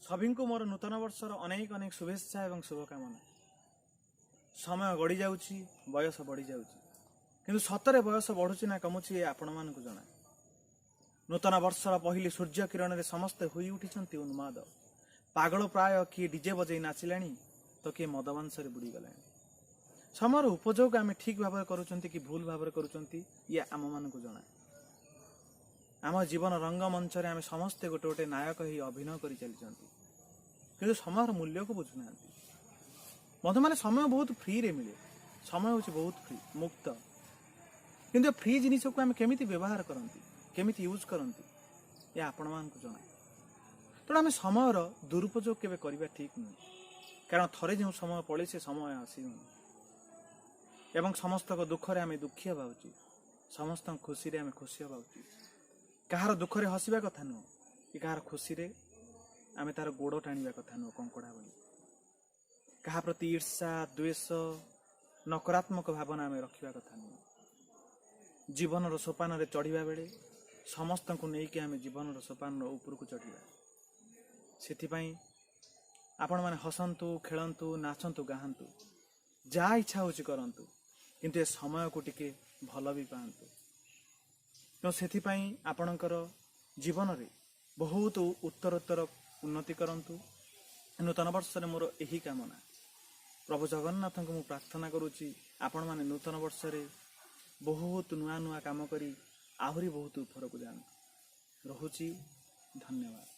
ସଭିଙ୍କୁ ମୋର ନୂତନ ବର୍ଷର ଅନେକ ଅନେକ ଶୁଭେଚ୍ଛା ଏବଂ ଶୁଭକାମନା। ସମୟ ଗଡ଼ି ଯାଉଛି, ବୟସ ବଢ଼ିଯାଉଛି, କିନ୍ତୁ ସତରେ ବୟସ ବଢ଼ୁଛି ନା କମୁଛି, ଏ ଆପଣମାନଙ୍କୁ ଜଣା। ନୂତନ ବର୍ଷର ପହିଲି ସୂର୍ଯ୍ୟ କିରଣରେ ସମସ୍ତେ ହୋଇ ଉଠିଛନ୍ତି ଉନ୍ମାଦ, ପାଗଳ ପ୍ରାୟ। କିଏ ଡିଜେ ବଜେଇ ନାଚିଲାଣି ତ କିଏ ମଦମାଂସରେ ବୁଡ଼ିଗଲାଣି। ସମୟର ଉପଯୋଗ ଆମେ ଠିକ୍ ଭାବରେ କରୁଛନ୍ତି କି ଭୁଲ ଭାବରେ କରୁଛନ୍ତି, ଇଏ ଆମମାନଙ୍କୁ ଜଣା। ଆମ ଜୀବନ ରଙ୍ଗମଞ୍ଚରେ ଆମେ ସମସ୍ତେ ଗୋଟେ ଗୋଟେ ନାୟକ ହେଇ ଅଭିନୟ କରି ଚାଲିଛନ୍ତି, କିନ୍ତୁ ସମୟର ମୂଲ୍ୟକୁ ବୁଝୁନାହାନ୍ତି। ବନ୍ଧୁମାନେ, ସମୟ ବହୁତ ଫ୍ରିରେ ମିଳେ। ସମୟ ହେଉଛି ବହୁତ ଫ୍ରି, ମୁକ୍ତ। କିନ୍ତୁ ଏ ଫ୍ରି ଜିନିଷକୁ ଆମେ କେମିତି ବ୍ୟବହାର କରନ୍ତି, କେମିତି ୟୁଜ୍ କରନ୍ତି, ଏ ଆପଣମାନଙ୍କୁ ଜଣା। ତେଣୁ ଆମେ ସମୟର ଦୁରୁପଯୋଗ କେବେ କରିବା ଠିକ୍ ନୁହେଁ, କାରଣ ଥରେ ଯେଉଁ ସମୟ ପଳେଇ, ସେ ସମୟ ଆସିବନି। ଏବଂ ସମସ୍ତଙ୍କ ଦୁଃଖରେ ଆମେ ଦୁଃଖୀ ହେବା ଉଚିତ, ସମସ୍ତଙ୍କ ଖୁସିରେ ଆମେ ଖୁସି ହେବା ଉଚିତ। କାହାର ଦୁଃଖରେ ହସିବା କଥା ନୁହଁ କି କାହାର ଖୁସିରେ ଆମେ ତାର ଗୋଡ଼ ଟାଣିବା କଥା ନୁହଁ କଙ୍କଡ଼ା ଭଳି। କାହା ପ୍ରତି ଈର୍ଷା, ଦ୍ୱେଷ, ନକାରାତ୍ମକ ଭାବନା ଆମେ ରଖିବା କଥା ନୁହଁ। ଜୀବନର ସୋପାନରେ ଚଢ଼ିବା ବେଳେ ସମସ୍ତଙ୍କୁ ନେଇକି ଆମେ ଜୀବନର ସୋପାନର ଉପରକୁ ଚଢ଼ିବା। ସେଥିପାଇଁ ଆପଣମାନେ ହସନ୍ତୁ, ଖେଳନ୍ତୁ, ନାଚନ୍ତୁ, ଗାଆନ୍ତୁ, ଯାହା ଇଚ୍ଛା ହେଉଛି କରନ୍ତୁ, କିନ୍ତୁ ଏ ସମୟକୁ ଟିକେ ଭଲ ବି ପାଆନ୍ତୁ। ତେଣୁ ସେଥିପାଇଁ ଆପଣଙ୍କର ଜୀବନରେ ବହୁତ ଉତ୍ତରୋତ୍ତର ଉନ୍ନତି କରନ୍ତୁ। ନୂତନ ବର୍ଷରେ ମୋର ଏହି କାମନା। ପ୍ରଭୁ ଜଗନ୍ନାଥଙ୍କୁ ମୁଁ ପ୍ରାର୍ଥନା କରୁଛି, ଆପଣମାନେ ନୂତନ ବର୍ଷରେ ବହୁତ ନୂଆ ନୂଆ କାମ କରି ଆହୁରି ବହୁତ ଉପରକୁ ଯାଆନ୍ତୁ। ରହୁଛି, ଧନ୍ୟବାଦ।